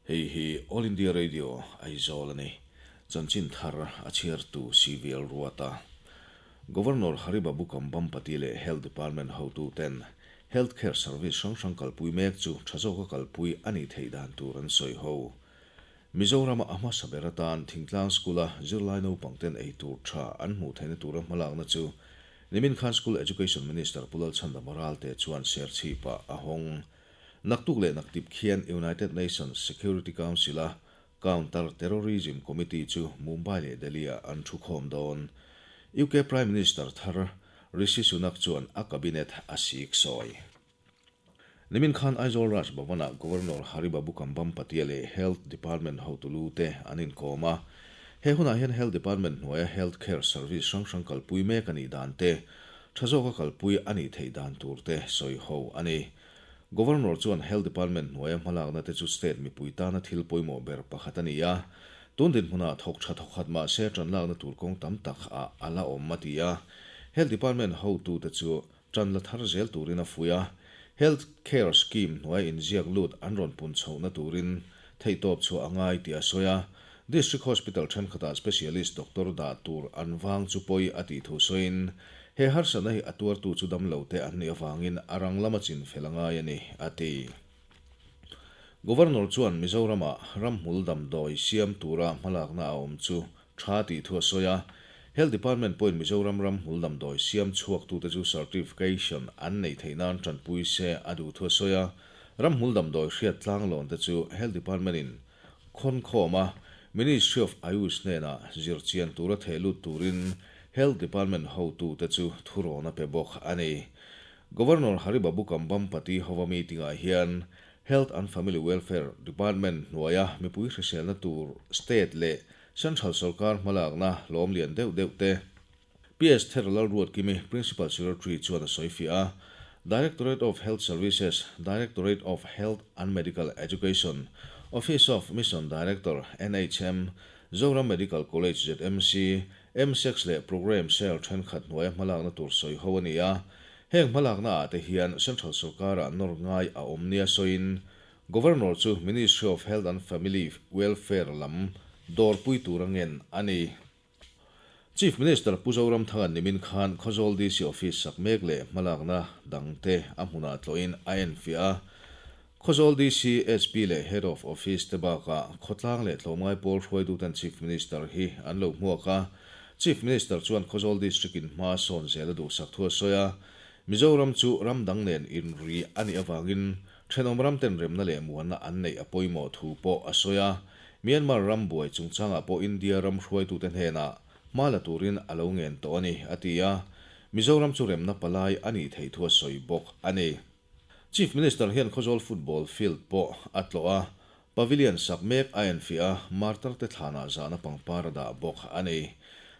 Hei hi All India Radio, Aizawl a ni. Chanchin thar a chhiartu CVL Ruata. Governor Hari Babu Kambhampati leh Health Department hotuten Health Care Service hrang hrang kalpui mek chu tha zawka kalpui a nih theih dan tur an sawi ho. Mizorama a hmasa ber atan Thingtlang School-a zirlai naupangten ei tur tha an hmuh theihna tura hmalakna chu nimin khan School Education Minister Pu Lalchhandama Ralte chuan Serchhip-ah a hawng. Naktuk leh naktip khian United Nations Security Council-a Counter Terrorism Committee chu Mumbai leh Delhi-ah an thukhawm dawn. UK Prime Minister thar Rishi Sunak chuan a cabinet a sik sawi. Nimin khan Aizawl Raj Bhavan-ah Governor Hari Babu Kambhampati leh Health Department hotu te an inkawm a. He hunah hian Health Department hnuaia Health Care Service hrang hrang kalpui mek a nih dan te, tha zawka kalpui a nih theih dan tur te sawi ho a ni. Governor chuan Health Department hnuaia hmalakna te chu state mipui tana thil pawimawh ber pakhat a ni a, tun dinhmunah thawk tha thawk khat mah se tanlakna tur kawng tam tak ah a la awm a ti a. Health Department hotute chu tan la thar zel turin a fuih a, Health Care Scheme hnuaia inziak lut an rawn pun chhohna turin theihtawp chhuah a ngai tih a sawi a. District Hospital thenkhatah Specialist Doctor dah tur an vang chu pawi a tih thu sawiin, he harsatna hi a tuartu chu damlo te an nih avangin a rang lama chin fel a ngai a ni, a ti. Governor chuan Mizoramah ramhmul damdawi siam tura hmalakna a awm chu tha tih thu a sawi a, Health Department pawhin Mizoram ramhmul damdawi siam chhuaktute chu certification an neih theih nan tanpui se a duh thu a sawi a, ramhmul damdawi hriat tlanglawn te chu Health Department-in Khawnkhawm a, Ministry of Ayush hnenah zirchian tura theh lut turin Health Department hotute chu thurawn a pe bawk a ni. Governor Hari Babu Kambhampati hova meeting-ah hian Health and Family Welfare Department hnuaia mipui hriselna tur state leh central sorkar hmalakna lawm lian deuh deuh te PS Ther Lalruatkimi, Principal Secretary chuan a sawi fiah a, Directorate of Health Services, Directorate of Health and Medical Education, Office of Mission Director, NHM, Zoram Medical College, ZMC, MSEX leh Programme Cell thenkhat hnuaia hmalakna tur sawi ho a ni a. Heng hmalakna ah te hian Central sorkarah nawr ngai a awm nia sawiin Governor chu Ministry of Health and Family Welfare lam dawrpui tura ngen a ni. Chief Minister Pu Zoramthanga'n nimin khan Khawzawl DC Office sak mek leh hmalakna dangte a hmunah tlawhin a enfiah a. Khawzawl DC, SP leh Head of Office te bakah khawtlang leh tlawmngai pawl hruaituten Chief Minister hi an lo hmuak a. Chief Minister chuan Khawzawl District in hma sawn zel a duhsak thu a sawi a. Mizoram chu ram dang nen inri a nih avangin thenawm ram ten remna leh muanna an neih a pawimawh thu pawh a sawi a. Myanmar ram buai chungchangah pawh India ram hruaitute hnenah hma la turin a lo ngen tawh a ni, a ti a. Mizoram chu remna palai a nih theih thu a sawi bawk a ni. Chief Minister hian Khawzawl Football Field pawh a tlawh a, Pavilion sak mek a enfiah a, martar te thlanah zahna pangpar a dah bawk a ni.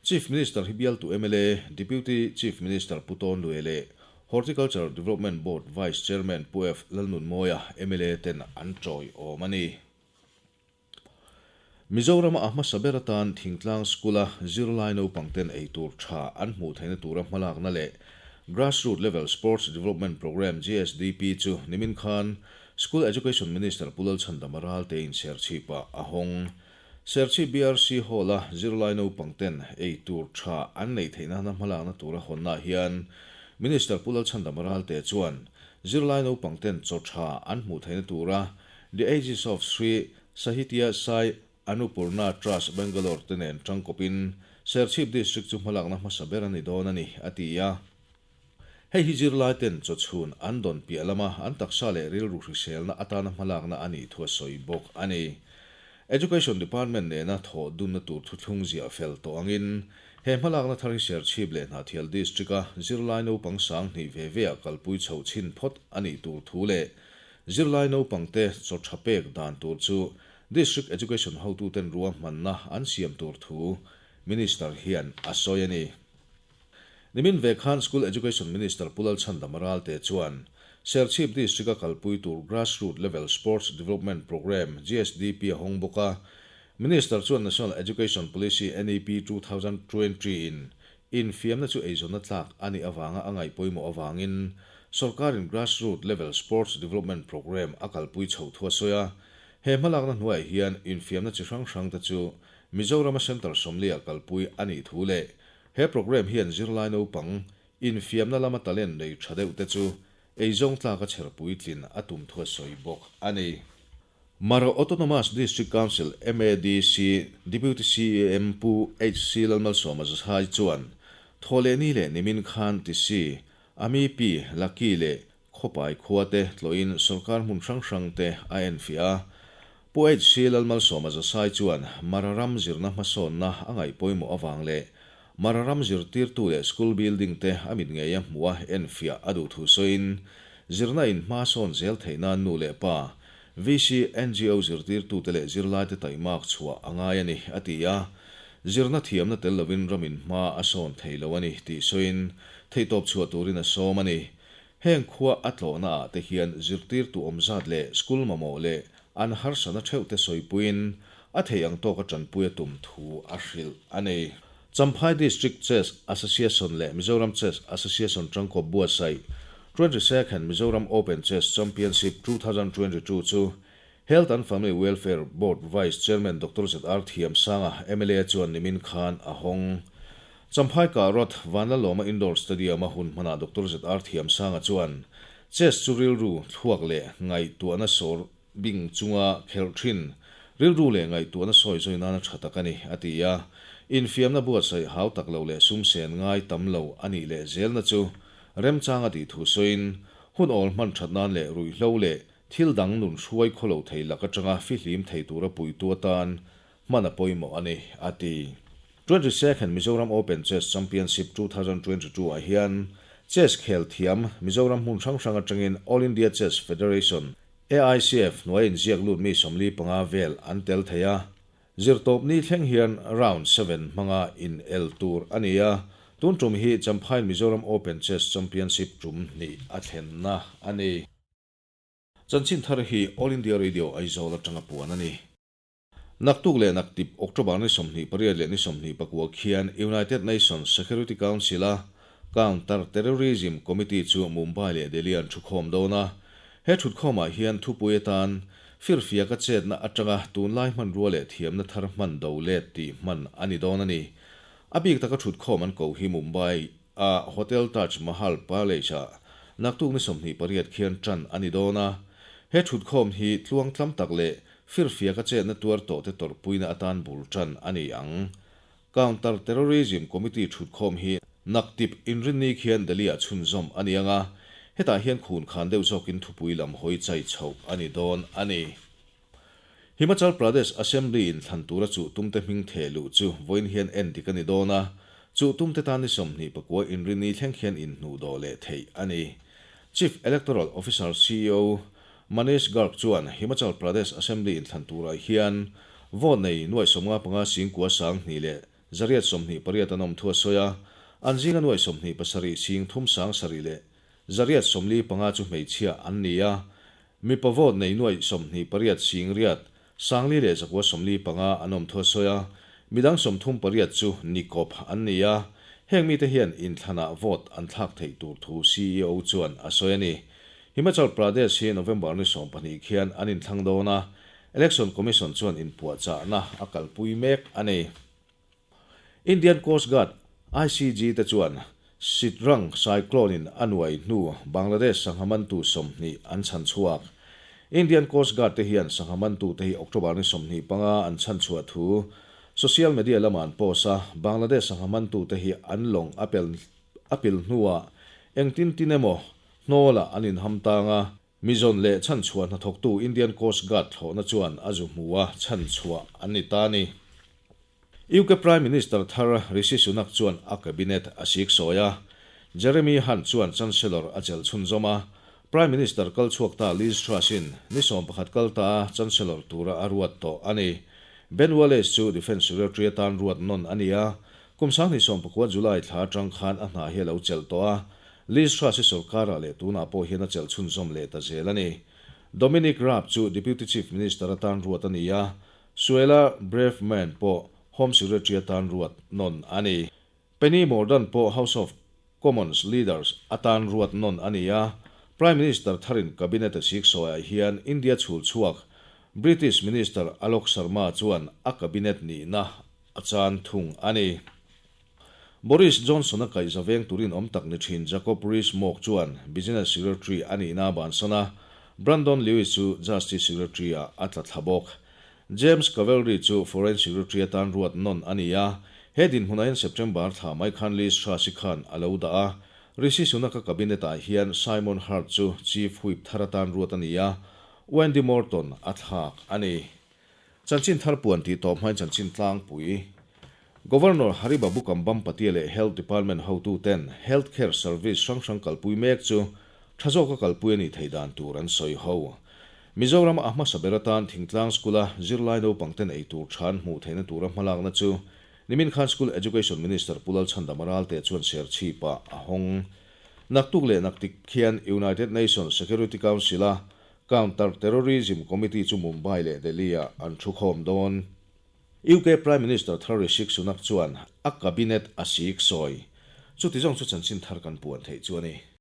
Chief Minister hi bialtu mla, Deputy Chief Minister Pu Tawn Lue leh Horticulture Development Board Vice Chairman Pu F Lalnunmawia mla ten an tawiawm a ni. Mizorama a hmasa ber atan thingtlang school-a zirlai naupangten ei tur tha an hmuh theihna tura hmalakna leh Grassroot Level Sports Development Programme, GSDP, chu nimin khan School Education Minister Pu Lalchhandama Raltein Serchhip-ah a hawng. Serchhip BRC Hall-a zirlai naupangten ei tur tha an neih theih nana hmalakna tura hawnnaah hian Minister Pu Lalchhandama Ralte chuan zirlai naupangten chaw tha an hmuh theihna tura The Aegis of Sri Sahitya Sai Annupurna Trust Bangalore te nen tangkawpin Serchhip District chu hmalakna hmasa ber a ni dawn a ni, a ti a. Hei hi zirlai ten chawchhun an dawn piah lama an taksa leh rilru hriselna atana hmalakna a nih thu a sawi bawk a ni. Education Department nena thawh dunna tur thuthlung ziah fel tawh angin he hmalakna thar hi Serchhip leh Hnahthial District-a zirlai naupang 2000 ve ve ah kalpui chhoh chhin phawt a nih tur thu leh Zirlai naupangte chaw tha pek dan tur chu District Education hotuten ruahmanna an siam tur thu Minister hian a sawi a ni. Nimin ve khan School Education Minister Pu Lalchhandama Ralte chuan Serchhip District-a kalpui tur Grassroot Level Sports Development Programme, GSDP, a hawng bawk a. Minister chuan National Education Policy, NEP, 2020 in Infiamna chu eizawnna tlak a nih avanga a ngaih pawimawh avangin sawrkarin Grassroot Level Sports Development Programme a kalpui chhoh thu a sawi a. He hmalakna hnuaiah hian infiamna chi hrang hrangte chu Mizorama Centre 40 ah kalpui a nih thu leh he programme hian zirlai naupang infiamna lama talent nei tha deuhte chu eizawng tlaka chher puitlin a tum thu a sawi bawk a ni. Mara Autonomous District Council, MADC, Deputy CEM Pu HC Lalmalsawma Zashai chuan Thawhlehni leh nimin khan Tisi, Ami Pi, Laki leh Khawpai khuate tlawhin sorkar hmun hrang hrangte a enfiah a. Pu HC Lalmalsawma Zasai chuan Mara ram zirna hmasawnna a ngaih pawimawh avang leh Mara ram zirtirtu leh school building te a mit ngei a hmuh a enfiah a duh thu sawiin zirna in hma sawn zel theih nan nu leh pa, VC, NGO zirtirtute leh zirlaite taihmak chhuah a ngai a ni, a ti a. Zirna thiamna tel lovin ramin hma a sawn thei lo a ni tih sawiin theihtawp chhuah turin a sawm a ni. Heng khua a tlawhna ah te hian zirtirtu awm zat leh school mamawh leh an harsatna theuh te sawipuiin a theih ang tawka tanpui a tum thu a hrilh a ni. Champhai District Chess Association leh Mizoram Chess Association tangkawp buatsaih 22nd Mizoram Open Chess Championship 2022 chu Health and Family Welfare Board Vice Chairman Doctor ZR Thiamsanga, mla chuan nimin khan a hawng. Champhai Karot, Vanlalawma Indoor Stadium-a hun hmanah Doctor ZR Thiamsanga chuan chess chu rilru thluak leh ngaihtuahna sawr bing chunga khelh thin, rilru leh ngaihtuahna sawi zawi nana tha tak a ni, a ti a. Infiamna buatsaih hau tak lo leh sum sen ngai tam lo a nih leh zelna chu remchang a tih thu sawiin, hun awl hman that nan leh ruihhlo leh Thil dang nun hruai khaw lo thei lak atanga fihlim thei tura puitu atan hman a pawimawh a ni, a ti. 22nd Mizoram Open Chess Championship 2022 ah hian chess khel thiam Mizoram hmun hrang hrang atangin All India Chess Federation, AICF, hnuai inziak lut mi 45 vel an tel thei a. Zirtawp ni thleng hian Round 7 hmanga in el tur a ni a, tun tum hi Champhai Mizoram Open Chess Championship tum hnih a thlenna a ni. Chanchin thar hi All India Radio Aizawl atanga puan a ni. Naktuk leh naktip October ni 28 leh ni 24 khian United Nations Security Council-a Counter Terrorism Committee chu Mumbai leh Delhi an thukhawm dawn a. He thutkhawmah hian thupui atan firfiaka chetna atanga tunlai hmanrua leh thiamna thar hman do let tih hman a ni dawn a ni. A bik taka thutkhawm an ko hi Mumbai a Hotel Taj Mahal Palace-ah naktuk ni 28 khian tan a ni dawn a. He thutkhawm hi tluang tlam tak leh firfiaka chetna tuar tawhte tawrhpuina atan bul tan a ni ang. Counter Terrorism Committee thutkhawm hi naktip inrinni khian Delhi-ah chhunzawm a ni ang a, hetah hian khun khan deuh zawkin thupui lam hawi chai chhoh a ni dawn a ni. Himachal Pradesh Assembly in thlan tura chuh tumte hming theh luh chu vawiin hian en dik a ni dawn a, chuh tumte tan ni 24 inrinni thleng khian inhnuh dawh leh theih a ni. Chief Electoral Officer, ceo, Manish Garg chuan Himachal Pradesh Assembly in thlan turah hian vote nei nuaih 55 singkua sang hnih leh 828 an awm thu a sawi a, an zinga nuaih 27 sing thum sang sarih leh 845 chu hmeichhia an ni a. Mipa vote nei nuaih 28 sing riat, sangli leh zakua 45 an awm thu a sawi a, midang 38 chu nikawp an ni a, heng mite hian inthlanah vote an thlak theih tur thu ceo chuan a sawi a ni. Himachal Pradesh hi November ni 12 khian an inthlang dawn a, Election Commission chuan inpuahchahna a kalpui mek a ni. Indian Coast Guard, ICG, te chuan Sitrang cyclone in a nuai hnu Bangladesh sangha mantu 20 an chhan chhuak. Indian Coast Guard te hian sangha mantu te hi October ni 25 an chhan chhuah thu social media lama an post a, Bangladesh sangha mantu te hi an lawng a pel a pil hnuah engtin tin emaw hnawlah an inham tang a, Mizawn leh chhanchhuah hnathawktu Indian Coast Guard thlawhna chuan a zu hmu a, chhanchhuah an ni ta a ni. UK Prime Minister thar Rishi Sunak chuan a cabinet a sik sawi a, Jeremy Hunt chuan Chancellor a chelh chhunzawm a, Prime Minister kal chhuak ta Liz Truss-in ni 11 kal ta a Chancellor tura a ruat tawh a ni. Ben Wallace chu Defence Secretary atan ruat nawn a ni a, kum 2019 July thla atang khan a hna hi a lo chelh tawh a, Liz Truss hi sorkarah leh tunah pawh hian a chelh chhunzawm leh ta zel a ni. Dominic Raab chu Deputy Chief Minister atan ruat a ni a, Suella Braverman pawh Home Secretary atan ruat nawn a ni. Penny Mordaunt pawh House of Commons Leaders atan ruat nawn a ni a, Prime Minister tharin Cabinet a siksawiah hian India chhul chhuak. British Minister Alok Sharma chuan a cabinet nihna a chan thung a ni. Boris Johnson-a kaihza veng turin awm tak ni thin Jacob Rees-Mogg chuan Business Secretary a nihna a bansan a, Brandon Lewis chu Justice Secretary-ah a tla thla bawk. James Cavalery chu Foreign Secretary atan ruat nawn a ni a, he dinhmunah hian September thla mai khan Liz Truss-i khan a lo dah a. Rishi Sunak-a cabinet-ah hian Simon Hart chu Chief Whip thar atan ruat a ni a, Wendy Morton a thlak a ni. Chanchin thar puan tih tawp hmain chanchin tlangpui. Governor Hari Babu Kambhampati leh Health Department hotuten Health Care Service hrang hrang kalpui mek chu tha zawka kalpui a nih theih dan tur an sawi ho. Mizoram a hmasa ber atan thingtlang school-a zirlai naupangten ei tur tha an hmuh theihna tura hmalakna chu nimin khan School Education Minister Pu Lalchhandama Ralte chuan serchhipah a hawng. Naktuk leh naktik khian United Nations Security Council-a Counter Terrorism Committee chu Mumbai leh Delhi-ah an thukhawm dawn. UK Prime Minister thar Rishi Sunak chuan a cabinet a sik sawi. Chuti zawng chu chanchin thar kan puan theih chu a ni.